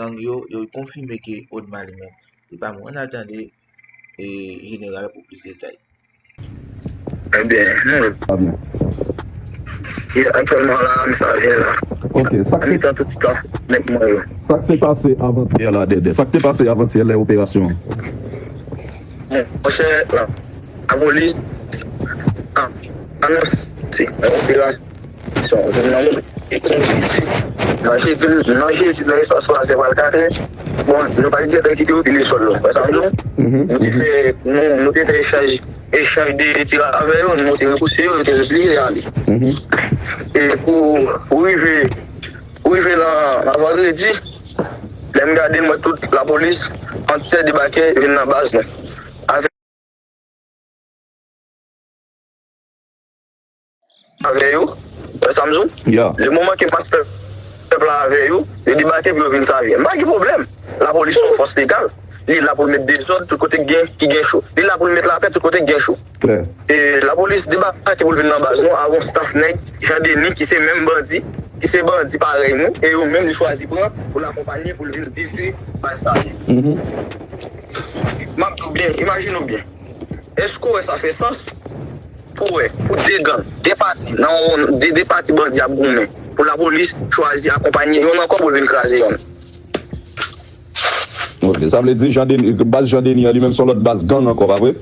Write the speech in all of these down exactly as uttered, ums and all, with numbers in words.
gang yo, yo konfime ke Odma li menm, li pa mouri. Ann al tande, e, jeneral pou plis detay. Ebyen, nou. Sa byen. Ye, aktyèlman la, m sa vyen la. Ok, sa k te, mitan tout staff nèg mwen yo. Sa k te pase avantyè la, Dèdè? Sa k te pase avantyè lè operasyon an? Monchè, la, lapolis a anonse yon operasyon. Nan jedi, nan jedi, nan espas twa zè pral kat è, bon, nou pa t gentan kite yo vin sòl la. Wè sa m di w? Nou te fè, nou, nou te fè echanj, echanj de tir avè yo, nou te repouse yo, yo te repliye ale. E pou, pou rive, pou rive nan, nan vandredi, lè m gade, m wè tout lapolis antyè debake vin nan baz nou. Avè yo. Wè sa m di w? Yeah. Le moman ke mas pèp, pèp la avè yo, yo debake pou yo vin Savyen. M pa gen pwoblèm. Lapolis se yon fòs legal. Li la pou l met dezòd tout kote ki gen, ki gen cho. Li la pou l met lapè tout kote ki gen cho. Klè. E lapolis debake pou l vin nan baz nou avè yon staff nèg, Jan Deni, ki se menm bandi, ki se bandi parèy nou, e yo menm li chwazi pran pou l akonpanye pou l vin detwi baz Savyen. M ap di w byen, imajine w byen. Èske w wè sa fè sans pou w wè, pou de gang, de pati, nan yon, de, de pati bandi ap goumen, pou lapolis chwazi akonpanye yonn ankò pou l vin kraze yonn? Ok, sa vle di Jan Deni, baz Jan Deni an li menm se yon lòt baz gang ankò, pa vre?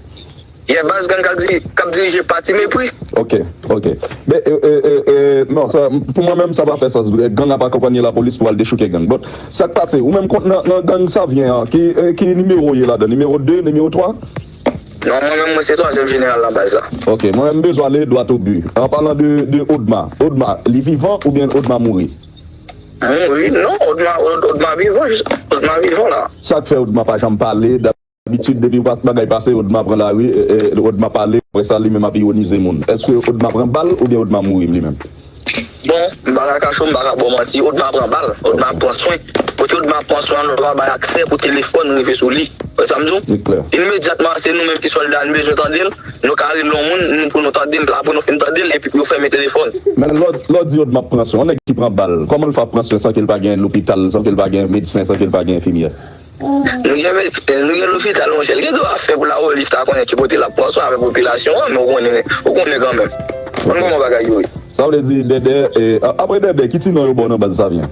Yeah, baz gang k ap di-, k ap dirije pati Mepri. Ok, ok. Men, e, e, e, e, non, sa, pou mwen menm, sa pa fè sans. Gang ap akonpanye lapolis pou al dechouke gang. Bon, sa k pase? Ou menm kont nan, nan gang Savyen an, ki, e, ki nimewo w ye ladan? Nimewo de, nimewo twa? Non, mwen menm, mwen se twazyèm jeneral nan baz la. Ok, mwen menm, m bezwen ale dwat o bi. An palan de, de Odma, Odma, li vivan oubyen Odma mouri? Mouri? Non, Odma, Od-, Odma vivan, jis-, Odma vivan la. Sa k fè Odma pa janm pale? Dabitid, depi pa-, bagay pase, Odma pran lari, e, e, Odma pale, apre sa, li menm ap iwonize moun. Èske Odma pran bal oubyen Odma mouri li menm? Bon, m pa ka kache w, m pa ka ba w manti, Odma pran bal, Odma pran swen. Kote Odma pran swen an, nou pa bay aksè pou telefòn rive sou li. Wè sa m di w? Li klè. Imedyatman, se nou menm ki sòlda, nou bezwen tande l, nou ka rele yon moun, nou, pou nou tande l, apre nou fin tande l, epi pou yo fèmen telefòn. Men lè w, lè w di Odma pran swen, yon nèg ki pran bal, kòman l fè ap pran swen san ke l pa gen lopital, san ke l pa gen medsen, san ke l pa gen enfimyè? Nou gen medsen, nou gen lopital, monchè. Li gen dwa fè pou lapolis ta konnen ki kote l ap pran swen avèk popilasyon an, men ou konnen, ou konnen kanmenm. Konn kòman bagay yo ye. Sa vle di, Dèdè, e, a-, apre Dèdè, ki ti non yo ba w nan baz Savyen?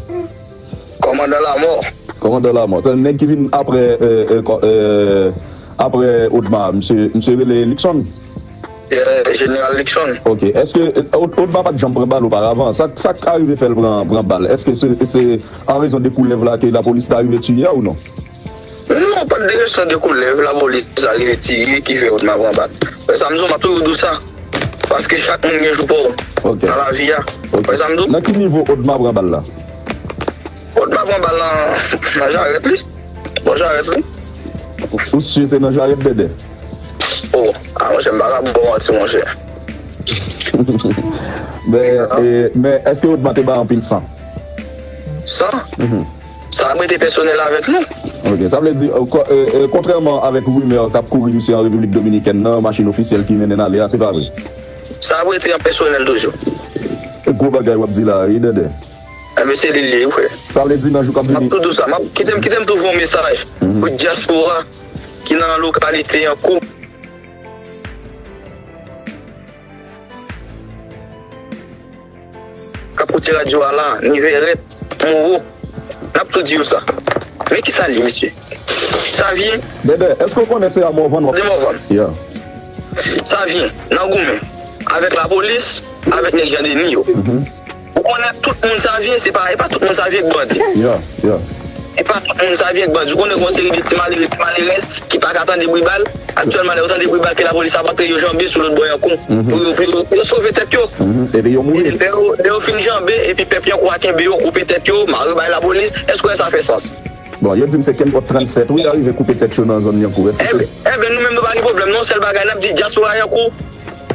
Kòmandan Lamò. Kòmandan Lamò. Se nèg ki vin apre, e, e, kò-, e, apre Odma, misye, misye rele Luckson? E, Jeneral Luckson. Ok. Èske, e, Od-, Odma pa t janm pran bal oparavan? Sa, sa k arive fè l pran, pran bal? Èske se, se an rezon de koulèv la ke lapolis ta rive tiye a ou non? Non, pa t de kesyon de koulèv, lapolis arive tiye ki fè Odma pran bal. Wè sa m di w, m ap toujou di w sa. Paske chak moun gen jou pa w nan lavi a. Ok. Wè sa m di w? Nan ki nivo Odma pran bal la? Odma pran bal nan, nan jarèt li. Bò jarèt li. Ou si se nan jarèt Dèdè? O, a, monchè, m pa ka ba w manti, monchè. Men, e, men èske Odma te bay anpil san? San? Sa ap rete pèsonèl avèk nou. Ok, sa vle di, e, ko-, e, e, kontrèman avèk rimè k ap kouri misye an Repiblik Dominikèn nan, machin ofisyèl ki mennen l ale a, se pa vre? Sa ap rete an pèsonèl toujou. E gwo bagay w ap di la, wi, Dèdè. Enben, se li l ye, wi, frè. Sa vle di nan jou k ap vini. M ap tou di w sa, m ap, kite m, kite m tou voye yon mesaj pou dyaspora ki nan lokalite Yankou. K ap koute radyo a la, ni Vèrèt, Monwo. N ap tou di yo sa. Men kisa l ye, mesye? Savyen. Dèdè, èske w konnen se a Mòvann w ap... De Mòvann. Yeah. Savyen, nan goumen. Avèk lapolis, avèk nèg Jan Deni yo. Ou konnen tout moun Savyen, se pa, e pa tout moun Savyen k bandi. Yeah, yeah. E pa tout moun Savyen k bandi. Ou konnen gen yon seri de ti malere, ti malerèz ki pa ka tande bri bal. Aktyèlman, lè yo tande bri bal ke lapolis ap antre, yo janbe sou lòt bò Yankou. Pou yo, pou yo, yo sove tèt yo. Epi yo mouri. E lè yo, lè yo fin janbe, epi pèp Yankou a kenbe yo, koupe tèt yo, mare bay lapolis. Èske w wè sa fè sans? Bon, yo di m se Kenpòt trannsèt, wi, arive koupe tèt yo nan zòn Yankou. Èske se... Enben, enben, nou menm nou pa gen pwoblèm, non. Sèl bagay n ap di, dyaspora Yankou,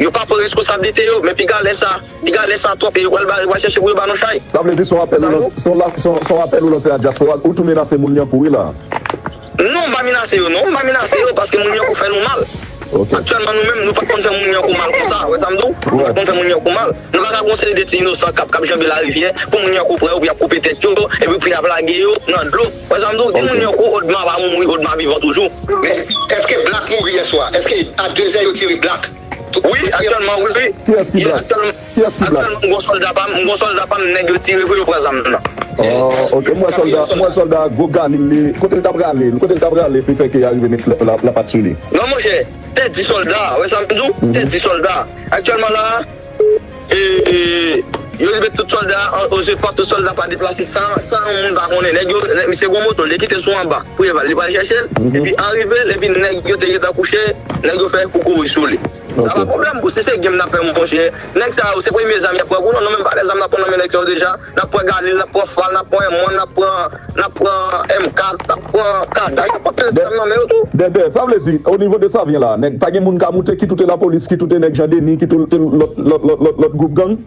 yo pa pran responsablite yo, men piga lè sa, piga lè sa twòp, e yo pral ba, yo pral chèche pou yo ba nou chay. Sa vle di se yon apèl ou lanse, se yon la-, se yon, se yon apèl ou lanse a dyaspora, ou tou menase moun Yankou, wi, la. Non, m pa menase yo, non, m pa menase yo, paske moun Yankou fè nou mal. Aktyèlman, nou menm, nou pa konn fè moun Yankou mal konsa. Wè sa m di w? Nou pa konn fè moun Yankou mal. Nou pa ka gon seri de ti inosan k ap, k ap janbe larivyè, pou moun Yankou pran yo, pou y ap koupe tèt yo, epi pou y ap lage yo nan dlo. Wè sa m di w? Di moun Yankou, Odma pa mouri, Odma vivan toujou. Men, èske Black mouri yèswa? Èske a de zè yo tire Black? Wi, aktyèlman, wi, wi. Kiyès ki Black? Kiyès ki Black? Aktyèlman, m gon sòlda pa m, m gon sòlda pa m, nèg yo tire pou yo pran zam nan. Oh, ok. M wè sòlda, m wè sòlda gwo galil li. Kote l t ap rale? Kote l t ap rale ki fè ke y arive met la, la, lapat sou li? Non, monchè, tèt di sòlda, wè sa m di w? Tèt di sòlda. Aktyèlman la, e, e, yo rive tout sòlda, an, o zepòt, tout sòlda pa deplase san, san yon moun pa konnen. Nèg yo, nèg, misye gon moto, li kite sou anba. Preval, li pral chèche l, epi an rive l, epi nèg yo te gentan kouche, nèg yo fè kou kouri sou li. Sa pa pwoblèm pou si se game n ap fè, monchè. Nèg sa yo, se premye zam y ap pran pou nou, nou menm pa de zam n ap pran nan men nèg sa yo deja. N ap pran galil, n ap pran fal, n ap pran M wan, n ap pran, n ap pran M kat, n ap pran kadaj, n ap pran tout zam nan men yo tou. Dèdè, sa vle di, o nivo de Savyen la, nèg, pa gen moun ka moute, ki toute lapolis, ki toute nèg Jan Deni, ki toute lòt, lòt, lòt, lòt, lòt gwoup gang?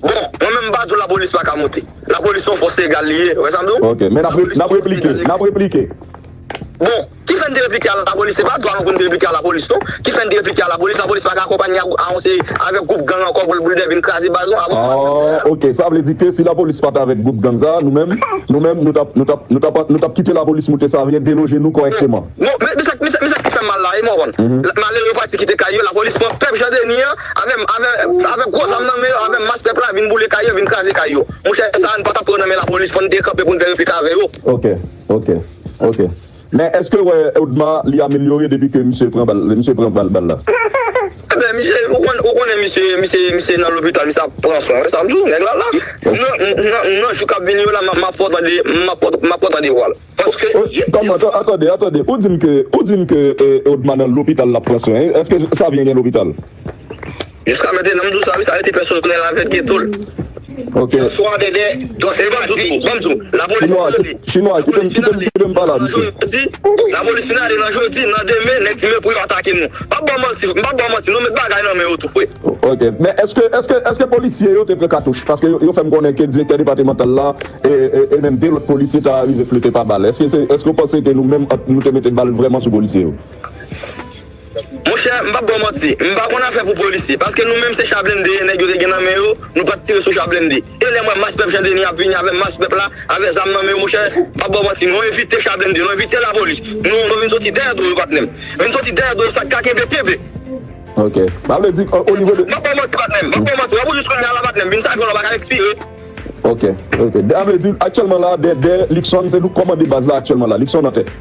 Bon, mwen menm m pa di w lapolis pa ka moute. Lapolis se yon fòs legal li ye, wè sa m di w? Ok, men n ap re-, n ap replike, n ap replike. Bon, ki fè n te replike a lapolis? Se pa dwa nou pou n te replike a lapolis, non. Ki fè n te replike a lapolis? Lapolis pa ka akonpanye a, a yon seri avèk gwoup gang ankò pou l, pou l vin kraze baz nou avan. Ah, ok, sa vle di ke si lapolis pa t avèk gwoup gang sa, nou menm, nou menm, nou t ap, nou t ap, nou t ap, nou t ap kite lapolis moute Savyen, deloje nou kòrèkteman. Non, men, men sa, men sa, men sa ki fè m mal la, e m konprann. Malere yo pati kite kay yo, lapolis pran pèp Jan Deni an, avè, avè, avè gwo zam nan men yo, avè mas pèp la, vin boule kay yo, vin kraze kay yo. Monchè, sa a n pa t ap pran nan men lapolis, fò n te kanpe pou n fè replik avè yo. Ok, ok, ok. Men èske w wè Odma li amelyore depi ke misye pran bal, misye pran bal, bal la? Ebyen, misye, ou konn, ou konnen misye, misye, misye nan lopital, misye ap pran swen. Wè sa m di w, nèg la la. Nan, nan, nan jou k ap vini yo la, m ap, m ap fè w tande, m ap, m ap fè w tande vwa l. Paske, kòman, ata-, atande, atande. Ou di m ke, ou di m ke, eh, Odma nan lopital l ap pran swen. Èske Savyen gen lopital? Jiska mentnan, m di w sa, wi, sa rete pèsonèl avèk Geto l. Ok. Swa Dèdè, Dòsè pa di. Ban m di w, lapolis tande. Chinwa, kite m, kite m, kite m pale a misye. Lapolis fin ale nan jodi, nan demen, nèg di men pou yo atake nou. M p ap ba w manti, m p ap ba w manti, nou met bagay nan men yo tou, frè. Ok, men èske, èske, èske polisye yo te pran katouch? Paske yo, yo fè m konnen ke direktè depatmantal la, e, e, e menm de lòt polisye ta rive flete pa bal. Èske se, èske w panse ke nou menm, ant nou te mete bal vrèman sou polisye yo? Monchè, m p ap ba w manti, m pa konn afè pou polisye, paske nou menm se cha blende nèg yo te gen nan men yo, nou pa t tire sou cha blende. E lè m wè mas pèp Jan Deni ap vini avè mas pèp la, avè zam nan men yo, monchè, m p ap ba w manti, nou envite cha blende, nou envite lapolis. Nou, nou vin soti dèyè do yo, patnè m. Vin soti dèyè do yo, sa k ka kenbe, kenbe. Ok. Sa vle di, o, o nivo de... M p ap ba w manti, patnè m, m p ap ba w manti. W ap wè jis kounye a la, patnè m, vin sa avyon la pa ka ekspire. Ok, ok. Sa vle di, aktyèlman la, Dèdè, Luckson, se nou k kòmande baz la aktyèlman la. Luckson nan tèt.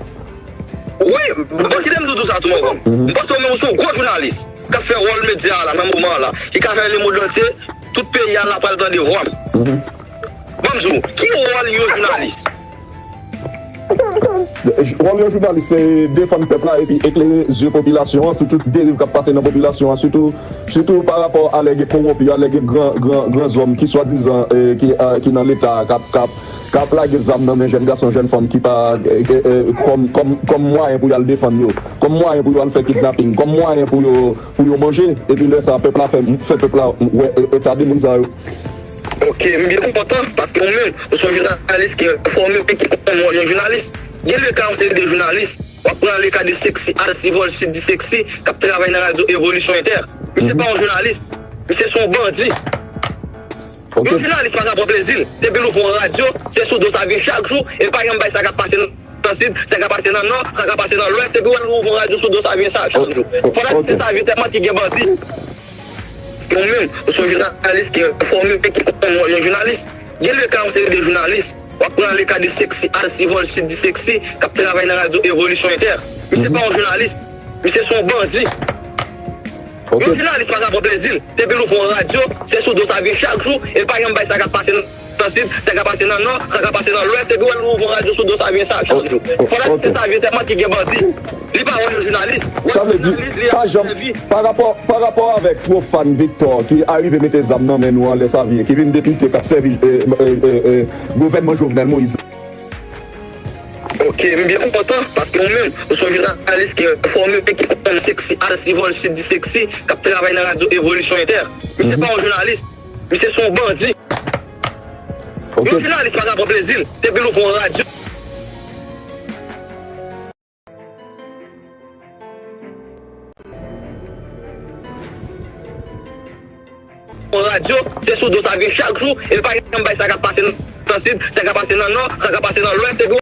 Wi, bon, kite m di w sa tou, mon frè. M panse w menm ou se yon gwo jounalis k ap fè wòl medya a la nan moman an la, ki ka fè lemonn antye, tout peyi a la pral tande vwa m. Ban m di w, ki wòl yon jounalis? Wòl yon jounalis se defann pèp la epi eklere zye popilasyon an sou tout deriv k ap pase nan popilasyon an, sitou, sitou pa rapò a lè gen kowonpi, a lè gen gran, gran, gran zòm ki swadizan, eh, ki, eh, ki nan Leta k ap, k ap, k ap lage zam nan men jèn gason, jèn fanm ki pa, eh, eh, eh, kòm, kòm, kòm mwayen pou y al defann yo, kòm mwayen pou yo al fè kidnaping, kòm mwayen pou yo, pou yo manje. Epi lè sa, pèp la fè, fè pèp la wè, eh, eta de moun sa yo. Ok, m byen kontan, paske ou menm, ou se yon jounalis ki enfòme, ki konprann wòl yon jounalis. Gen le ka yon seri de jounalis, w ap pran le ka de Sexy, Alcivol, Sud di Sexy, k ap travay nan radyo Evolisyon Entè. Misye pa yon jounalis, misye se yon bandi. Ok. Yon jounalis pa ka pran plezi l. Depi l ouvri yon radyo, se sou do sa vin chak jou, e l pa janm bay sa k ap pase nan Sid, sa k ap pase nan Nò, sa k ap pase nan Lwès, epi w al ouvri yon radyo sou do sa vin sa chak jou. Fò n aksepte sa vin sèlman ki gen bandi. Ou menm, ou se yon jounalis ki enfòme, ki konprann wòl yon jounalis. Gen le ka yon seri de jounalis, w ap pran le ka de Sexy, Alcivol, Sud di Sexy, k ap travay nan radyo Evolisyon Entè. Misye pa yon jounalis, misye se yon bandi. Ok. Yon jounalis pa ka pran plezi l. Depi l ouvri yon radyo, se sou do sa vin chak jou, e l pa janm bay sa k ap pase nan Sid, sa k ap pase nan Nò, sa k ap pase nan Lwès, epi w al ouvri yon radyo sou do sa vin sa chak jou. Fò n aksepte sa vin sèlman ki gen bandi. Li pa wòl yon jounalis. Sa vle di, pa janm, pa rapò, pa rapò avèk pwofàn Victor ki arive mete zam nan men nou anlè Savyen, ki vin depite k ap sèvi, eh, eh, eh, eh, gouvènman Jovenel Moïse. Ok, m byen kontan, paske ou menm, ou se yon jounalis ki enfòme, ki konprann Sexy, Alcivol, Sud di Sexy, k ap travay nan radyo Evolisyon Entè. Misye pa yon jounalis, misye se yon bandi. Ok. Yon jounalis pa ka pran plezi l, depi l ouvri yon radyo. yo, se sou do sa viv chak jou, e l pa janm bay sa k ap pase nan Sid, sa k ap pase nan Nò, sa k ap pase nan Lwès, epi